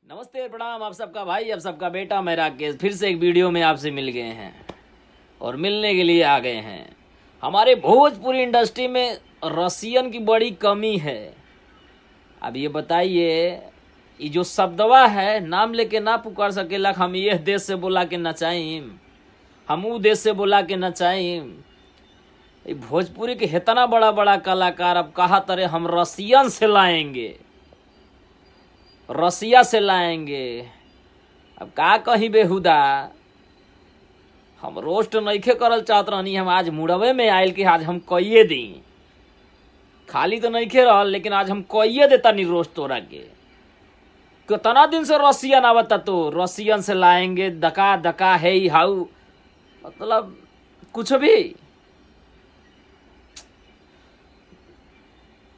नमस्ते, प्रणाम, आप सबका भाई, आप सबका बेटा मैं राकेश फिर से एक वीडियो में आपसे मिल गए हैं और मिलने के लिए आ गए हैं। हमारे भोजपुरी इंडस्ट्री में रसियन की बड़ी कमी है। अब ये बताइए, ये जो शब्दवा है, नाम लेके ना पुकार सकेला। हम ये देश से बोला के नचाइम, हम ऊ देश से बोला के नचाइम। ये भोजपुरी के इतना बड़ा बड़ा कलाकार अब कहा तरे हम रसियन से लाएंगे, रसिया से लाएंगे। अब का कहीं बेहुदा, हम रोस्ट नइखे करल चाहत रहनी। हम आज मुड़वे में आयल कि आज हम कहिए दी, खाली तो नइखे रहल, लेकिन आज हम कहिए देता नी रोस्ट तोरा के। कितना दिन से रसियन आवता, तो रसियन से लाएंगे, दका दका है ही how, मतलब कुछ भी।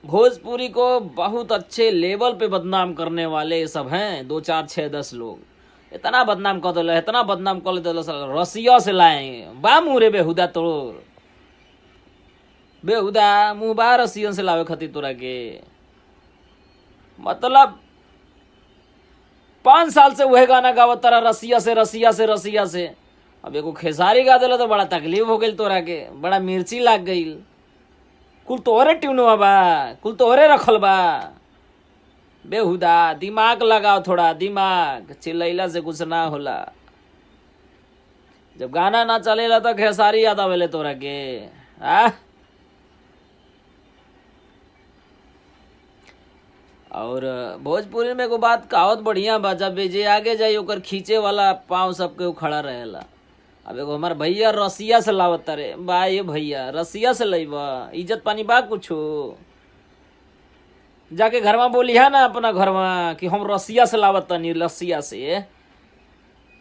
भोजपुरी को बहुत अच्छे लेवल पे बदनाम करने वाले ये सब हैं, 2 4 6 10 लोग। इतना बदनाम कर दिल, इतना बदनाम कर दिल, रसिया से लाएंगे। बा मुँह रे बेहुदा, तोर बेहुदा मुँह बा रसियन से लावे खातिर तोरा के। मतलब 5 साल से वह गाना गावत तारा रसिया से, रसिया से, रसिया से। अब एगो खेसारी गा दिला तो बड़ा तकलीफ हो गई तोरा के, बड़ा मिर्ची लाग गई। कुल तोहरे ट्यूनवा बा, कुल तोहरे रखल बा। बेहुदा दिमाग लगाओ थोड़ा, दिमाग चिल्लैला से कुछ ना होला। जब गाना ना चलेला तो खेसारी याद आवेले तोरा के। आ और भोजपुरी में एगो बात कहावत बढ़िया बा, जब जे आगे जाई ओकर खींचे वाला पाँव सबके खड़ा रहेला। अब एगो हमार भैया रसिया से लावत रे, बा ये भैया रसिया से लैबा, इज्जत पानी बा कुछो? जाके घर में बोली है ना अपना घर में कि हम रसिया से लावत तनी, रसिया से।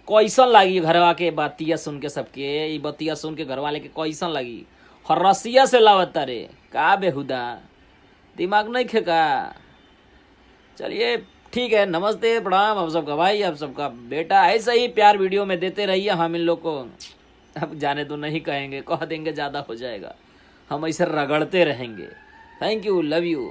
कैसन लागी घरवा के बतिया सुन के सबके, ई बतिया सुन के घरवा लेके कैसन लगी? और रसिया से लावत रे, का बेहुदा दिमाग नहीं खेका। चलिए ठीक है, नमस्ते, प्रणाम, आप सबका भाई, आप सबका बेटा। ऐसे ही प्यार वीडियो में देते रहिए हम इन लोग को। अब जाने तो नहीं कहेंगे, कह देंगे ज़्यादा हो जाएगा, हम ऐसे रगड़ते रहेंगे। Thank you, love you.